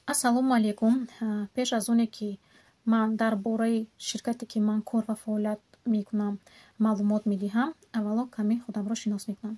Ассалому алайкум. Пеш аз оне ки ман дар бораи ширкате, ки ман кор ва фаъолият мекунам, маълумот медиҳам, аввало каме худамро шинос мекунам.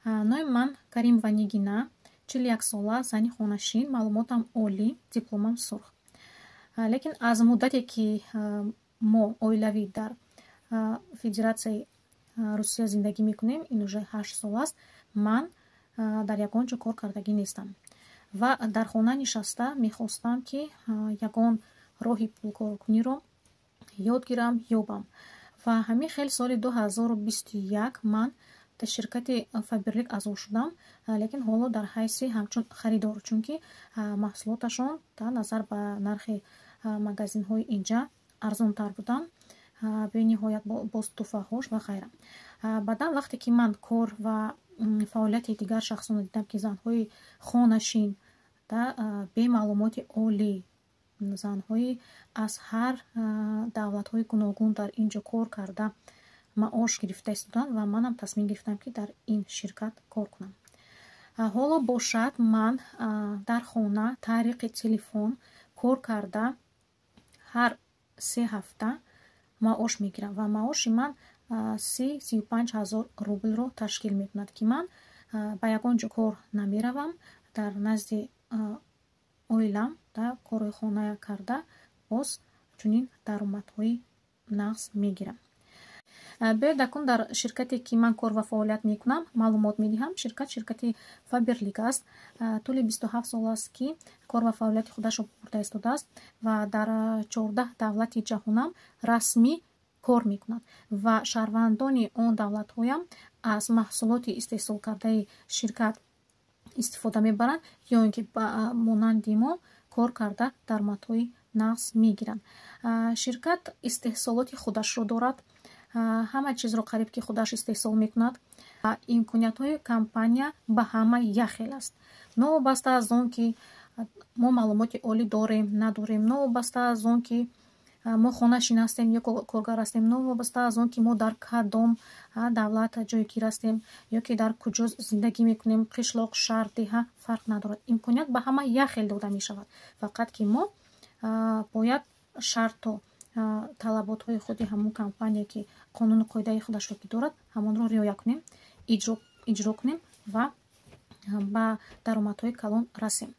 Номи ман Каримова Нигина, 41 сола, зани хонашин, маълумотам олӣ, дипломам сурх. Лекин аз муддате, ки мо оилавӣ дар Федератсияи Русия зиндагӣ мекунем, ин уже 8 сол аст, ман дар ягон ҷо кор кардагӣ нестам ва дар хона нишаста мехостам, ки ягон роҳи пулкоркуниро ёд гирам, ёбам. Ва ҳамин хел соли 2021 ман дар ширкати Фаберлик аъзо шудам, лекин ҳоло дар ҳайси ҳамчун харидор, чунки маҳсулоташон дар назар ба нархи магазинҳои инҷа арзонтар буданд, бениҳоят, боз туҳфаҳош ва ғайра. Баъдан, вақте ки ман кор ва фаъолияти дигар шахсонро дидам, ки занҳои хонашин, бемаълумоти олӣ, занҳои аз ҳар давлатҳои гуногун дар ин ҷо кор карда, маош гирифта истоданд, ва манам тасмим гирифтам, ки дар ин ширкат кор кунам. Ҳоло бошад, ман дар хона тариқи телефон кор карда, ҳар 3 ҳафта маош мегирам ва маоши ман 30-35 ҳазор рублро ташкил мекунад, ки ман ба ягон ҷо кор намеравам, дар назди оилам корҳои хона карда, боз чунин даромадҳои нағз мегирам. Биёед, акнун дар ширкате, ки ман кор ва фаъолият мекунам, маълумот медиҳам. Ширкат ширкати Фаберлик аст. Тӯли 27 сол аст, ки кор ва фаъолияти худашро бурда истодааст ва дар 14 давлати ҷаҳонам расмӣ кор мекунад ва шаҳрвандони он давлатҳоям аз маҳсулоти истеҳсолкардаи ширкат истифода мебаранд ё ин ки ба монанди мо кор карда, даромадҳои нағз мегиранд. Ширкат истеҳсолоти худашро дорад, ҳама чизро қариб ки худаш истеҳсол мекунад. Имкониятҳои компания ба ҳама якхел аст, новобаста аз он ки мо маълумоти олӣ дорем, надорем, новобаста аз он ки мо хонашин ҳастем ё коргар ҳастем, новобаста аз он ки мо дар кадом давлат ҷойгир ҳастем ё ки дар куҷо зиндагӣ мекунем, қишлоқ, шаҳр, деҳа, фарқ надорад. Имконият ба ҳама як хел дода мешавад, фақат ки мо бояд шарту талаботҳои худи ҳамон компания, ки қонуну қоидаи худашро ки дорад, ҳамонро риоя кунем, иҷро кунем ва ба даромадҳои калон расем.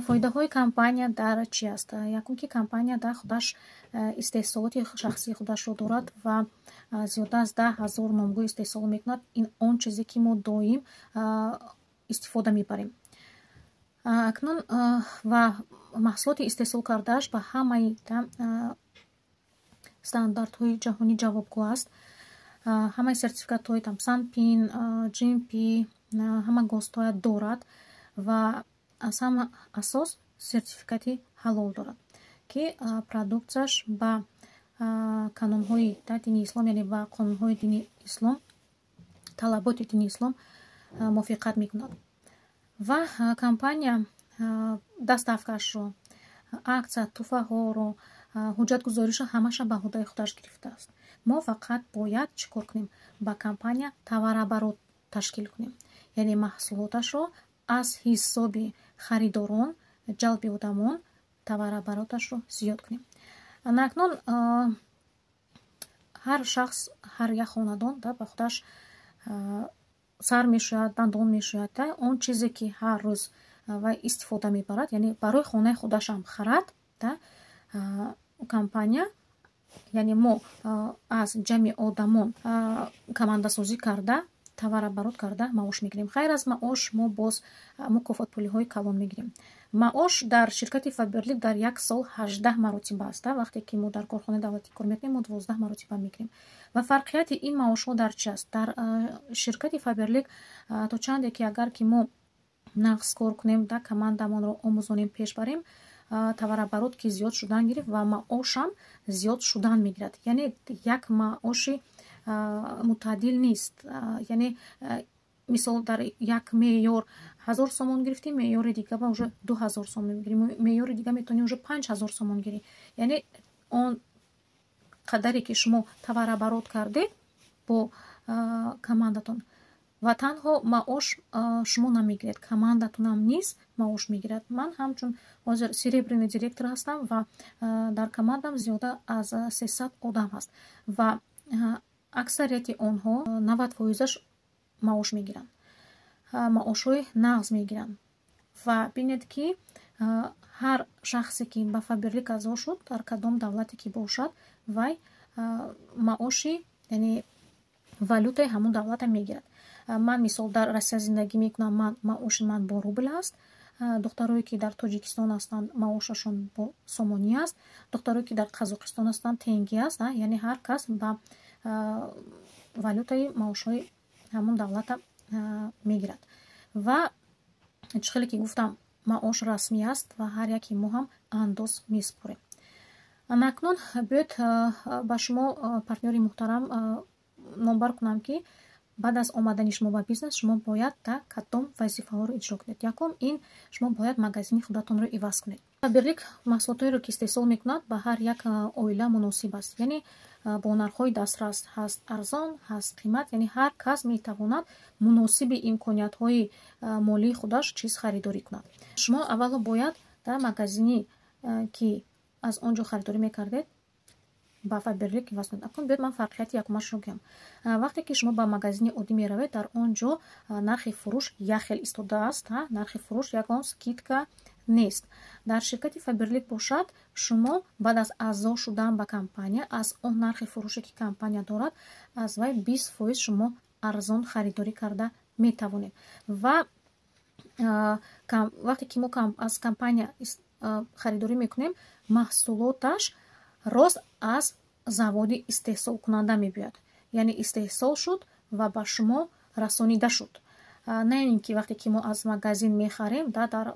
Фоидаҳои компания дар чи аст? Якум, ки компания дар худаш истеҳсолоти шахсии худашро дорад ва зиёда аз 10 000 номгӯ истеҳсол мекунад. Ин он чизе, ки мо доим истифода мебарем акнун, ва маҳсулоти истеҳсол кардааш ба ҳамаи стандартҳои ҷаҳонӣ ҷавобгӯ аст. Ҳамаи сертификатҳои там СанПиН, GMP, ҳама ГОСТҳоя дорад ва аз ҳама асос сертификати ҳалол дорад, ки продуксияш ба канонҳои дини ислом, яъне ба қонунҳои дини ислом, талаботи дини ислом мувофиқат мекунад. Ва компания доставкашро, аксия, туҳфаҳоро, ҳуҷҷатгузориша, ҳамаша ба ӯҳдаи худаш гирифтааст. Мо фақат бояд чӣ кор кунем? Ба компания товарооборот ташкил кунем, яъне маҳсулоташро аз ҳисоби харидорон, ҷалби одамон, товарообороташро зиёд кунем. Акнун ҳар шахс, ҳар як хонадон ба худаш сар мешӯяд, дандон мешӯяд, он чизе, ки ҳар рӯз вай истифода мебарад, яъне барои хонаи худашам харад. Компания, яъне мо аз ҷамъи одамон командасозӣ карда, товарооборот карда, маош мегирем. Хайр, аз маош мо боз мукофотпулиҳои калон мегирем. Маош дар ширкати Фаберлик дар як сол 18 маротиба аст. Вақте ки мо дар корхонаи давлатӣ кор мекунем, мо 12 маротиба мегирем. Ва фарқияти ин маошҳо дар чи аст? Дар ширкати Фаберлик то чанде ки агар ки мо нағз кор кунем, да командамонро омӯзонем, пеш барем, товарооборот ки зиёд шудан гирифт ва маошам зиёд шудан мегирад. Яъне як маоши мутаъдил нест. Яъне, мисол, дар як меъёр 1000 сомон гирифтӣ, меъёри дига ба уже 2000 сомон мегирӣ, меъёри дига метавонӣ уже 5000 сомон гирӣ. Яъне он қадаре, ки шумо товарооборот кардед бо командатон. Ва танҳо маош шумо намегиред, командатонам низ маош мегирад. Ман ҳамчун ҳозир серебряный директор ҳастам ва дар командам зиёда аз 300 одам ҳаст ва аксарияти онҳо, 90 фоизаш, маош мегиранд, маошҳои нағз мегиранд. Ва бинед, ки ҳар шахсе, ки ба Фаберлик аъзо шуд, дар кадом давлате ки бошад, вай маоши, яъне валютаи ҳамон давлата мегирад. Ман, мисол, дар Россия зиндагӣ мекунам, ман маоши ман бо рубл аст. Духтарое, ки дар Тоҷикистон ҳастанд, маошашон бо сомонӣ аст. Духтарое, ки дар Қазоқистон ҳастанд, тенге аст. Яъне ҳар кас ба валютаи маошҳои ҳамон давлата мегирад. Ва чӣ хеле ки гуфтам, маош расмӣ аст ва ҳар яке мо ҳам андоз месупорем. Акнун биёед, ба шумо, партнёри муҳтарам, номбар кунам, ки баъд аз омадани шумо ба бизнес шумо бояд кадом вазифаҳоро иҷро кунед. Якум, ин шумо бояд магазини худатонро иваз кунед. Фаберлик маҳсулотҳоеро, ки истеҳсол мекунад, ба ҳар як оила муносиб аст, яъне бо нархҳои дастрас ҳаст, арзон ҳаст, қимат, яъне ҳар кас метавонад муносиби имкониятҳои молии худаш чиз харидорӣ кунад. Шумо аввало бояд дар магазине, ки аз он ҷо харидорӣ мекардед, ба Фаберлик иваз кунед. Акнун биёед, ман фарқияти якумашро гӯям. Вақте ки шумо ба магазини оддӣ меравед, дар он ҷо нархи фурӯш як хел истодааст, нархи фурӯш, ягон скидка нест. Дар ширкати Фаберлик бошад, шумо баъд аз аъзо шудан ба компания аз он нархи фурӯше, ки компания дорад, аз вай 20% шумо арзон харидорӣ карда метавонед. Ва вақте ки мо аз компания харидорӣ мекунем, маҳсулоташ рост аз заводи истеҳсолкунанда мебиёяд, яъне истеҳсол шуд ва ба шумо расонида шуд. На ин ки вақте ки мо аз магазин мехарем, дар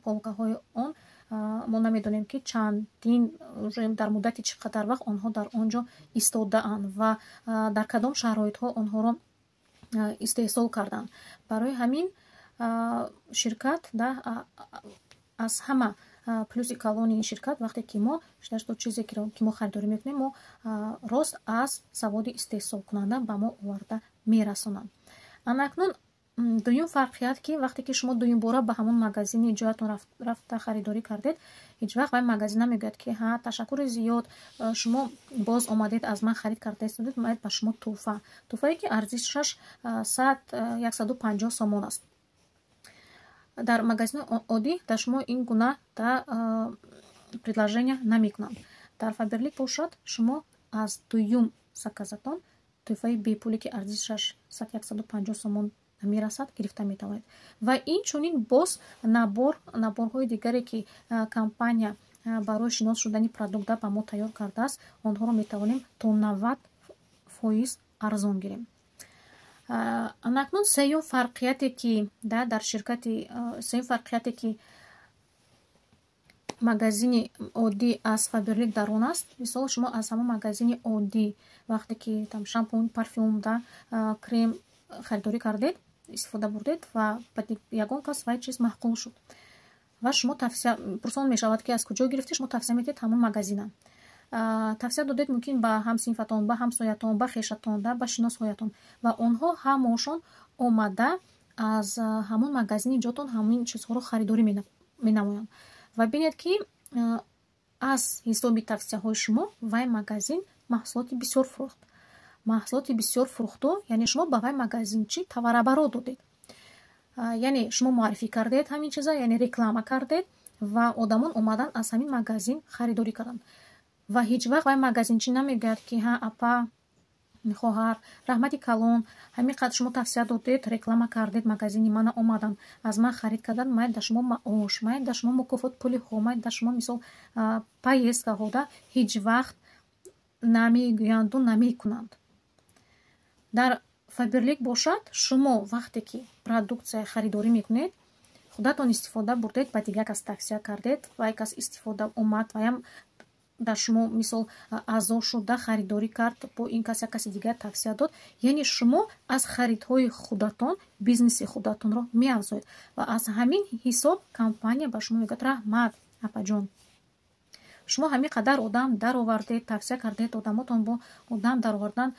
полкаҳои он мо намедонем, ки чандин, дар муддати чӣ қадар вақт онҳо дар он ҷо истодаанд ва дар кадом шароитҳо онҳоро истеҳсол карданд. Барои ҳамин ширкат аз ҳама плюси калони ин ширкат, вақте ки мо что чизе, ки мо харидорӣ мекунем, мо рост аз заводи истеҳсолкунанда ба мо оварда мерасонанд. Ана акнун дуюм фарқият, ки вақте ки шумо дуюмбора ба ҳамон магазини ҷоятон рафта харидорӣ кардед, ҳеҷ вақт вай магазин намегӯяд, ки ҳа, ташаккури зиёд, шумо боз омадед, аз ман харид кардаистодед, ман ба шумо тӯҳфа, тӯҳфае, ки арзишаш 100, 150 сомон аст. Дар магазини оддӣ дар шумо ин гуна предложения намекунанд. Дар Фаберлик бошад, шумо аз дуюм заказатон тӯҳфаи бепуле, ки арзишаш 100, 150 сомон мерасад, гирифта метавонед. Ва инчунин боз наборҳои дигаре, ки компания барои шинос шудани продукта ба мо тайёр кардааст, онҳоро метавонем то 90% арзон гирем. Акнун сеюм фарқияте, ки дар ширкати, сеюм фарқияте, ки магазини оддӣ аз Фаберлик дар он аст: мисол, шумо аз ҳамон магазини оддӣ вақте ки там шампунь, парфюм да крем харидорӣ кардед, истифода бурдед ва ба ягон кас вай чиз маъқул шуд ва шумо тавсия, пурсон мешавад, ки аз куҷо гирифтӣ, шумо тавсия медиҳед ҳамон магазина. Тавсия додед, мумкин, ба ҳамсинфатон, ба ҳамсоятон, ба хешатон, ба шиносҳоятон ва онҳо ҳамошон омада аз ҳамон магазини ҷотон ҳамин чизҳоро харидорӣ менамоянд. Ва бинед, ки аз ҳисоби тавсияҳои шумо вай магазин маҳсулоти бисёр фурӯхт. Маҳсулоти бисёр фурӯхту, яъне шумо ба вай магазинчи товарооборот додед, яъне шумо муаррифӣ кардед ҳамин чиза, яъне реклама кардед ва одамон омадан, аз ҳамин магазин харидорӣ карданд. Ва ҳеҷ вақт вай магазинчӣ намегӯяд, ки ҳа, апа, хоҳар, раҳмати калон, ҳамин қадр шумо тавсия додед, реклама кардед магазини мана, омаданд, аз ман харид карданд, ман дар шумо маош, ман дар шумо мукофот пулиҳо, ман дар шумо, мисол, поездкаҳо да. Ҳеҷ вақт намегӯянду намекунанд. Дар Фаберлик бошад, шумо вақте ки продукция харидорӣ мекунед, худатон истифода бурдед, ба дигар кас тавсия кардед, вай кас истифода омад, ваям дар шумо, мисол, аъзо шуда харидорӣ кард, бо ин кас як каси дигар тавсия дод, яъне шумо аз харидҳои худатон бизнеси худатонро меафзоед. Ва аз ҳамин ҳисоб компания ба шумо мегӯяд: «Раҳмат, апаҷон, шумо ҳамин қадар одам даровардед, тавсия кардед, одамотон бо одам даровардан».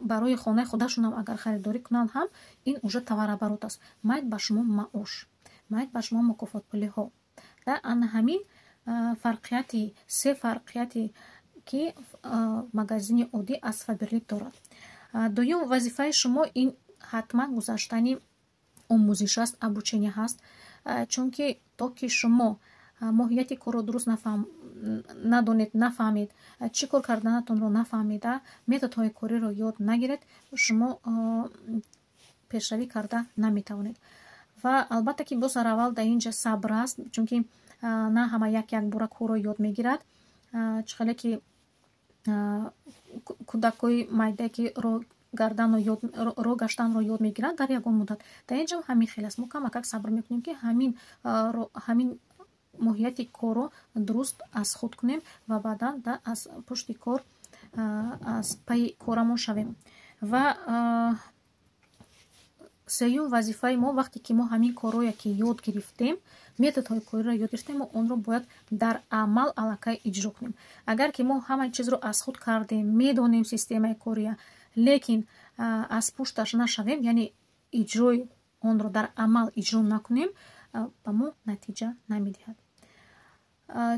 Барои хонаи худашонам агар харидорӣ кунанд ҳам, ин уже товарооборот аст. Майд ба шумо маош, майд ба шумо мукофотпулиҳо. Да, ана ҳамин фарқияти, се фарқияти, ки магазини оддӣ аз Фаберлик дорад. Дуюм вазифаи шумо ин ҳатман гузаштани омӯзиш аст, обучение ҳаст, чунки то ки шумо моҳияти корро дуруст надонед, нафаҳмед, чӣ кор карданатонро нафаҳмеда, методҳои кориро ёд нагиред, шумо пешравӣ карда наметавонед. Ва албатта, ки боз аввал дар ин ҷа сабр аст, чунки на ҳама як якбора корро ёд мегирад. Чӣ хеле ки кӯдакҳои майдае, ки роҳ гаштанро ёд мегиранд дар ягон муддат, дар ин ҷо ҳамин хел аст. Мо камакак сабр мекунем, ки ҳамин моҳияти корро дуруст аз худ кунем ва баъдан аз пушти кор, аз пайи корамон шавем. Ва сеюм вазифаи мо: вақте ки мо ҳамин корҳое ки ёд гирифтем, методҳои кориро ёд гирифтем, мо онро бояд дар амал аллакай иҷро кунем. Агар ки мо ҳамаи чизро аз худ кардем, медонем системаи кория, лекин аз пушташ нашавем, яъне иҷрои онро дар амал иҷро накунем, ба мо натиҷа намедиҳад.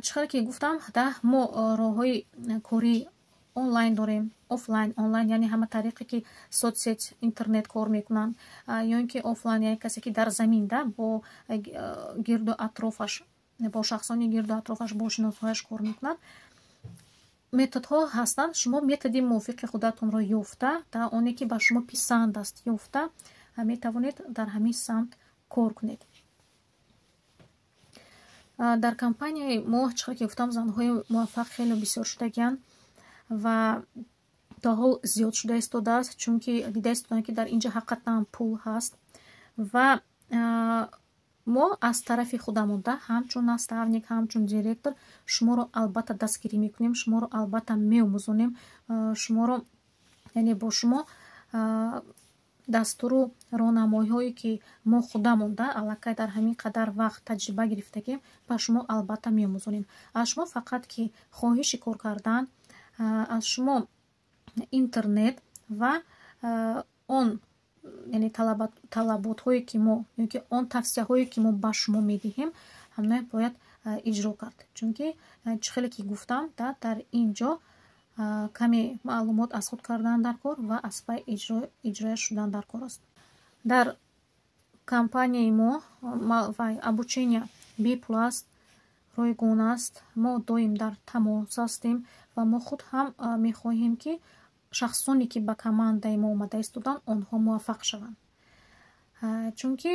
Чӣ хеле ки гуфтам, да, мо роҳҳои кории онлайн дорем, офлайн. Онлайн яъне ҳама тариқе, ки соцсеть, интернет кор мекунанд, ё ин ки офлайн, яъне касе, ки дар замин, да, бо гирду атрофаш, бо шахсони гирду атрофаш, бо шиносҳояш кор мекунад. Методҳо ҳастанд. Шумо методи мувофиқи худатонро ёфта, да, оне ки ба шумо писанд аст, ёфта метавонед дар ҳамин самт кор кунед. Дар компанияи мо, чӣ хеле ки гуфтам, занҳои муваффақ хеле бисёр шудагианд ва то ҳол зиёд шуда истодааст, чунки дида истодаанд, ки дар ин ҷо ҳақиқатан пул ҳаст. Ва мо аз тарафи худамон, да, ҳамчун наставник, ҳамчун директор шуморо албатта дастгирӣ мекунем, шуморо албатта меомӯзонем, шуморо, яъне бо шумо дастуру роҳнамоиҳое, ки мо худамон, да, аллакай дар ҳамин қадар вақт таҷриба гирифтагем, ба шумо албатта меомӯзонем. Аз шумо фақат ки хоҳиши кор кардан, аз шумо интернет ва он, яъне талаботҳое, ки мо, ёки он тавсияҳое, ки мо ба шумо медиҳем, ҳамаи бояд иҷро кард. Чунки чӣ хеле ки гуфтам, да, дар ин ҷо каме маълумот аз худ кардан дар кор ва аз пай иҷрояш шудан дар кор аст. Дар компанияи мо обучение бепул аст, ройгон аст. Мо доим дар тамос ҳастем ва мо худ ҳам мехоҳем, ки шахсоне, ки ба командаи мо омада истоданд, онҳо муваффақ шаванд, чунки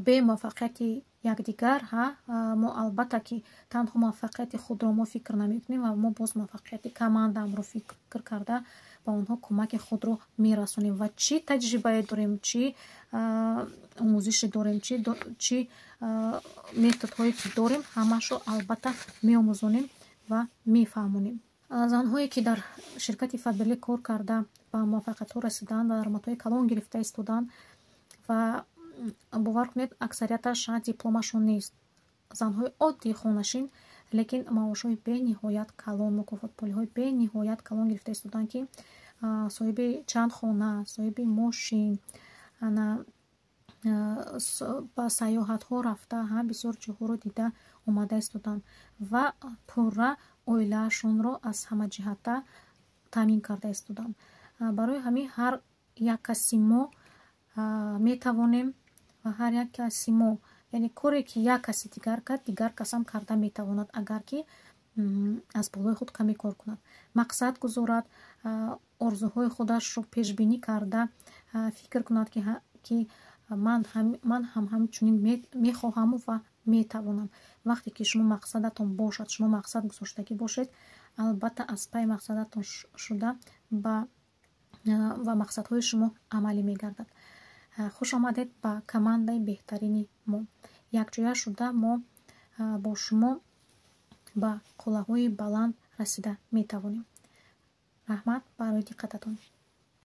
бе муваффақияти якдигар мо албатта ки танҳо муваффақияти худро мо фикр намекунем ва мо боз муваффақияти командаамро фикр карда, ба онҳо кӯмаки худро мерасонем. Ва чӣ таҷрибае дорем, чӣ омӯзише дорем, чӣ методҳое ки дорем, ҳамаашро албатта меомӯзонем ва мефаҳмонем. Занҳое, ки дар ширкати Фаберлик кор карда, ба муваффақиятҳо расидаанд ва даромадҳои калон гирифта истодаанд ва бовар кунед, аксарияташ дипломашон нест, занҳои оддии хонашин, лекин маошҳои бениҳоят калон, мукофотпулиҳои бениҳоят калон гирифта истодаанд, ки соҳиби чанд хона, соҳиби мошин, ба сайёҳатҳо рафта, бисёр ҷоҳоро дида омада истоданд ва пурра оилаашонро аз ҳама ҷиҳата таъмин карда истоданд. Барои ҳамин ҳар як каси мо метавонем ва ҳар як каси мо, яъне коре ки як каси дигар кард, дигар касам карда метавонад, агар ки аз болои худ каме кор кунад, мақсад гузорад, орзуҳои худашро пешбинӣ карда фикр кунад, ки ман ҳам ҳамчунин мехоҳаму ва метавонам. Вақте ки шумо мақсадатон бошад, шумо мақсад гузоштагӣ бошед, албатта аз пайи мақсадатон шуда ва мақсадҳои шумо амалӣ мегардад. Хуш омадед ба командаи беҳтарини мо. Якҷоя шуда мо бо шумо ба қуллаҳои баланд расида метавонем. Раҳмат барои диққататон.